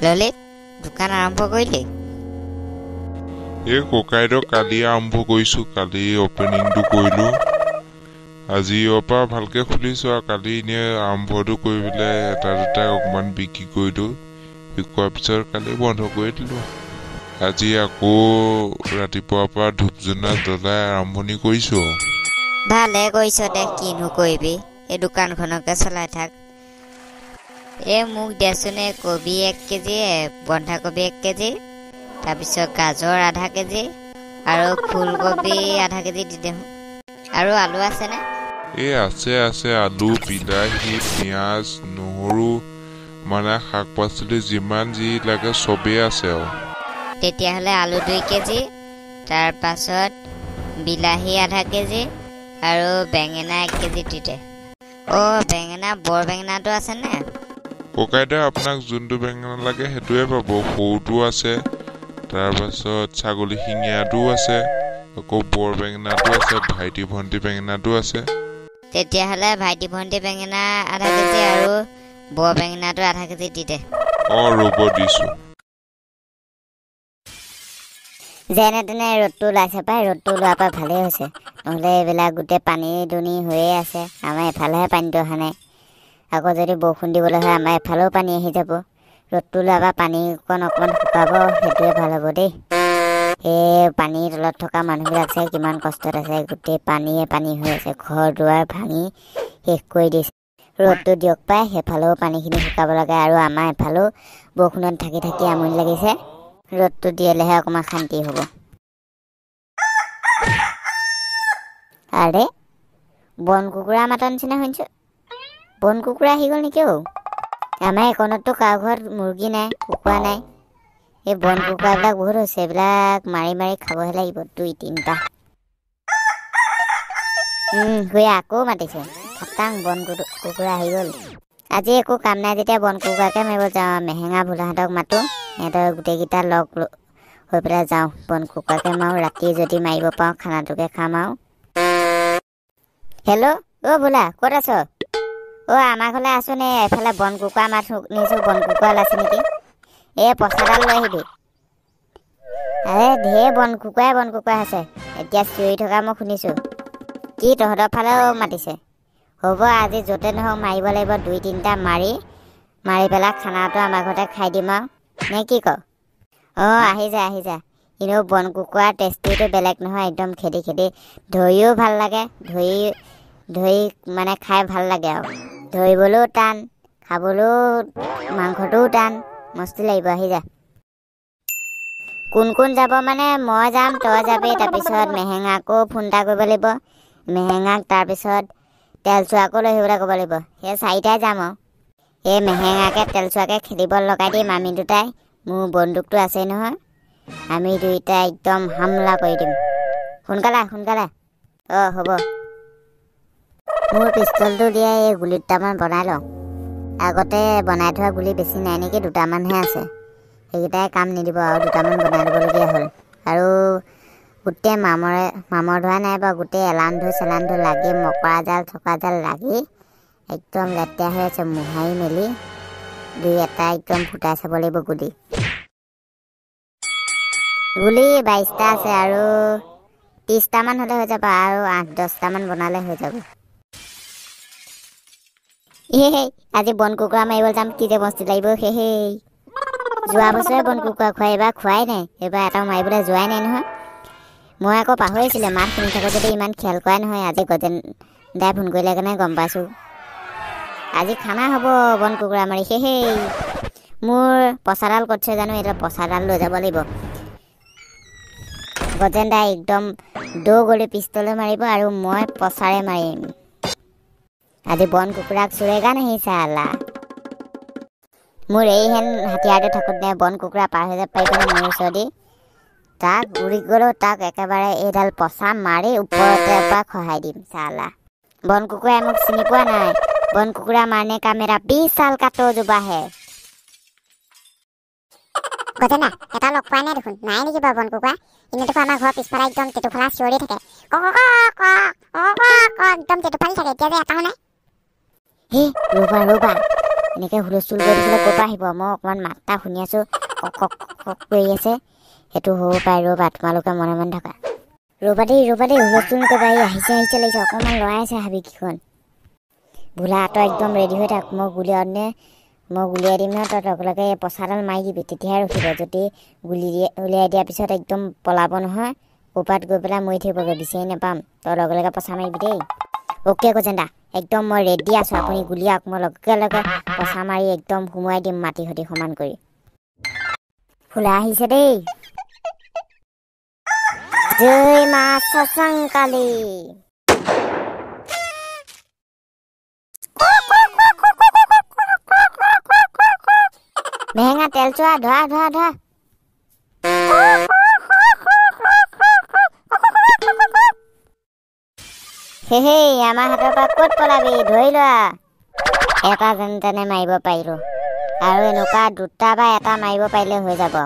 ললিত, দোকান আৰম্ভ কৰিলি? এই ককাইদেউ, কালি আৰম্ভ কৰিছোঁ। কালি অ'পেনিংটো কৰিলোঁ, আজিৰ পৰা ভালকৈ খুলিছোঁ আৰু। কালি এনেই আৰম্ভটো কৰি পেলাই এটা দুটা অকণমান বিক্ৰী কৰিলোঁ। বিকোৱাৰ পিছত কালি বন্ধ কৰি দিলোঁ। আজি আকৌ ৰাতিপুৱাৰ পৰা ধূপ ধূনা জ্বলাই আৰম্ভণি কৰিছোঁ আৰু। ভালে কৰিছ দে, কিনো কৰিবি, এই দোকানখনকে চলাই থাক। এই মোক দেচোন, এই কবি 1 কেজি, বন্ধাকবি 1 কেজি, তাৰপিছত গাজৰ আধা কেজি আৰু ফুলকবি আধা কেজি দি দে। আৰু আলু আছেনে? এই আছে আছে, আলু, বিলাহী, পিঁয়াজ, নহৰু, মানে শাক পাচলি যিমান যি লাগে চবেই আছে আৰু। তেতিয়াহ'লে আলু 2 কেজি, তাৰপাছত বিলাহী আধা কেজি আৰু বেঙেনা 1 কেজি দি দে। অ' বেঙেনা, বৰ বেঙেনাটো আছেনে? ককাইদেউ, আপোনাক যোনটো বেঙেনা লাগে সেইটোৱে পাব। সৰুটো আছে, তাৰপাছত ছাগলী শিঙীয়াটোও আছে, আকৌ বৰ বেঙেনাটো আছে, ভাইটি ভণ্টি বেঙেনাটো আছে। তেতিয়াহ'লে ভাইটি ভণ্টি বেঙেনা আধা কেজি আৰু বৰ বেঙেনাটো আধা কেজি দি দে। অঁ, ৰ'ব, দিছোঁ। যেনে তেনে ৰ'দটো ওলাইছে পাই। ৰ'দটো ওলোৱাৰ পৰা ভালেই হৈছে, নহ'লে এইবিলাক গোটেই পানী দুনি হৈয়ে আছে। আমাৰ এফালেহে পানীটো অহা নাই। আকৌ যদি বৰষুণ দিবলৈ হয়, আমাৰ এফালেও পানী আহি যাব। ৰ'দটো ওলোৱাৰ পৰা পানীকণ অকণমান শুকাব, সেইটোৱে ভাল হ'ব দেই। এই পানীৰ তলত থকা মানুহবিলাক চাই কিমান কষ্টত আছে। গোটেই পানীয়ে পানী হৈ আছে, ঘৰ দুৱাৰ ভাঙি শেষ কৰি দিছে। ৰ'দটো দিয়ক পাই, সেইফালেও পানীখিনি শুকাব লাগে আৰু আমাৰ এফালেও বৰষুণত থাকি থাকি আমনি লাগিছে। ৰ'দটো দিলেহে অকণমান শান্তি হ'ব। আৰে, বন কুকুৰা মাতৰ নিচিনা শুনিছোঁ। বন কুকুৰা আহি গ'ল নেকি? অ' আমাৰ এইকণততো কাৰো ঘৰত মুৰ্গী নাই, কুকুৰা নাই। এই বন কুকুৰাবিলাক বহুত হৈছে, এইবিলাক মাৰি মাৰি খাবহে লাগিব দুই তিনিটা। শুই আকৌ মাতিছে। খাটাং বন কুকুৰা আহি গ'ল। আজি একো কাম নাই যেতিয়া বন কুকুৰাকে মাৰিব যাওঁ। মেহেঙা ভোলাহঁতক মাতো, সিহঁতৰ গোটেইকেইটা লগ হৈ পেলাই যাওঁ, বন কুকুৰাকে মাৰোঁ। ৰাতি যদি মাৰিব পাৰোঁ, খানাটোকে খাম আৰু। হেল্ল' অ' ভোলা, ক'ত আছ? অ' আমাৰ ঘৰলৈ আছোন। এই এফালে বন কুকুৰা মাত শুনিছোঁ, বন কুকুৰা ওলাইছে নেকি? এই পচাডাল লৈ আহিবি। আৰে, ঢেৰ বন কুকুৰাই বন কুকুৰা আছে। এতিয়া চিঞৰি থকা মই শুনিছোঁ। কি, তহঁতৰ ফালেও মাতিছে? হ'ব, আজি য'তে নহওক মাৰিব লাগিব। দুই তিনিটা মাৰি মাৰি পেলাই খানাটো আমাৰ ঘৰতে খাই দিম আৰু, নে কি ক? অঁ, আহি যা, আহি যা। এনেও বন কুকুৰাৰ টেষ্টিটো বেলেগ নহয়। একদম খেদি খেদি ধৰিও ভাল লাগে, ধৰি ধৰি মানে খাই ভাল লাগে আৰু। ধৰিবলৈও টান, খাবলৈও মাংসটোও টান, মস্তি লাগিব। আহি যা। কোন কোন যাব? মানে মই যাম, তই যাবি, তাৰপিছত মেহেঙাকো ফোন এটা কৰিব লাগিব, মেহেঙাক, তাৰপিছত তেলচোৱাকো লৈ আহিবলৈ ক'ব লাগিব। সেই চাৰিটাই যাম আৰু। এই মেহেঙাকে তেলচোৱাকে খেদিব লগাই দিম আমি দুটাই। মোৰ বন্দুকটো আছেই নহয়, আমি দুইটাই একদম হামলা কৰি দিম। সোনকালে আহ, সোনকালে। অঁ, হ'ব। মোৰ পিষ্টলটো দিয়ে এই গুলি দুটামান বনাই লওঁ। আগতে বনাই থোৱা গুলি বেছি নাই নেকি, দুটামানহে আছে। সেইকেইটাই কাম নিদিব, আৰু দুটামান বনাই ল'বলগীয়া হ'ল। আৰু গোটেই মামৰে মামৰ ধৰা নাই বাৰু, গোটেই এলান্ধু চেলান্ধু লাগি, মকৰা জাল চকৰা জাল লাগি একদম লেতেৰা হৈ আছে। মোহাৰি মেলি দুই এটা একদম ফুটাই চাব লাগিব গুলি। গুলি 22টা আছে আৰু 30টামান হ'লে হৈ যাব, আৰু 8-10টামান বনালে হৈ যাব। হে, আজি বন কুকুৰা মাৰিব যাম, কি যে মস্তি লাগিব। হে, যোৱা বছৰে বন কুকুৰা খোৱা, এইবাৰ খোৱাই নাই। এইবাৰ এটাও মাৰিবলৈ যোৱাই নাই নহয়। মই আকৌ পাহৰিছিলোঁ, মাত শুনি থাকোঁ যদি ইমান খেয়াল কৰাই নহয়। আজি গজেন দাই ফোন কৰিলে কাৰণে গম পাইছোঁ। আজি খানা হ'ব বন কুকুৰা মাৰি। সেই মোৰ পচাডাল ক'ত আছে জানো? এতিয়া পচাডাল লৈ যাব লাগিব। গজেন দাই একদম দৌ গলি পিষ্টলে মাৰিব আৰু মই পচাৰে মাৰিম। আজি বন কুকুৰাক চুৰেগা নাহি চালা। মোৰ এইহেন হাতিয়াৰটো থাকোঁতে বন কুকুৰা পাৰ হৈ যাব পাৰিবনে মোৰ ওচৰেদি? তাক উৰি গ'লেও তাক একেবাৰে এইডাল পচা মাৰি ওপৰতে পৰা খহাই দিম চালা। বন কুকুৰাই মোক চিনি পোৱা নাই। বন কুকুৰা মাৰনে কা মেৰা 20 সাল কা তজুবা হে। গজেনা, এটা লগ পোৱা নাই দেখোন। নাই নেকি বাৰু বন কুকুৰা? এনেই দেখোন আমাৰ ঘৰৰ পিছফালে একদম টেটুফলা চিঞৰি থাকে, ক ক ক ক ক ক, একদম টেটুফালি থাকে। এতিয়া যে এটাও নাই। হে, ৰ'বা ৰ'বা। এনেকৈ হুলস্থুল কৰি থাকিলে ক'ৰ পৰা আহিব? মই অকণমান মাত এটা শুনি আছোঁ, কক কক কক কৰি আছে, সেইটো হ'ব পাৰে। ৰ'বা, তোমালোকে মনে মনে থাকা। ৰ'বা দেই, ৰ'বা দেই, হুলস্থুল নকৰিবা। এই আহিছে আহিছে লাগিছে, অকণমান লৰাই আছে হাবিকেইখন। ভোলা, তই একদম ৰেডি হৈ থাক, মই গুলিয়াওঁতে মই গুলিয়াই দিম নহয়, তই লগে লগে এই পচাডাল মাৰি দিবি, তেতিয়াহে ৰখিব। যদি গুলি দিয়ে উলিয়াই দিয়াৰ পিছত একদম পলাব নহয়, ক'ৰবাত গৈ পেলাই মৰি থাকিবগৈ, বিচাৰি নাপাম। তই লগে লগে পচা মাৰিবি দেই। অ'কে গজেন্দা, একদম মই ৰেডি আছোঁ, আপুনি গুলিয়াওক, মই লগে লগে পচা মাৰি একদম সোমোৱাই দিম মাটি সৈতে সমান কৰি। ভোলা আহিছে দেই। জয় মা শশাংকালী। মেহেঙা তেল চোৱা, ধৰা ধৰা ধৰা। হেই, আমাৰ হাতৰ পৰা ক'ত পলাবি, ধৰি লোৱা। এটা যেন তেনে মাৰিব পাৰিলো, আৰু এনেকুৱা দুটা বা এটা মাৰিব পাৰিলে হৈ যাব।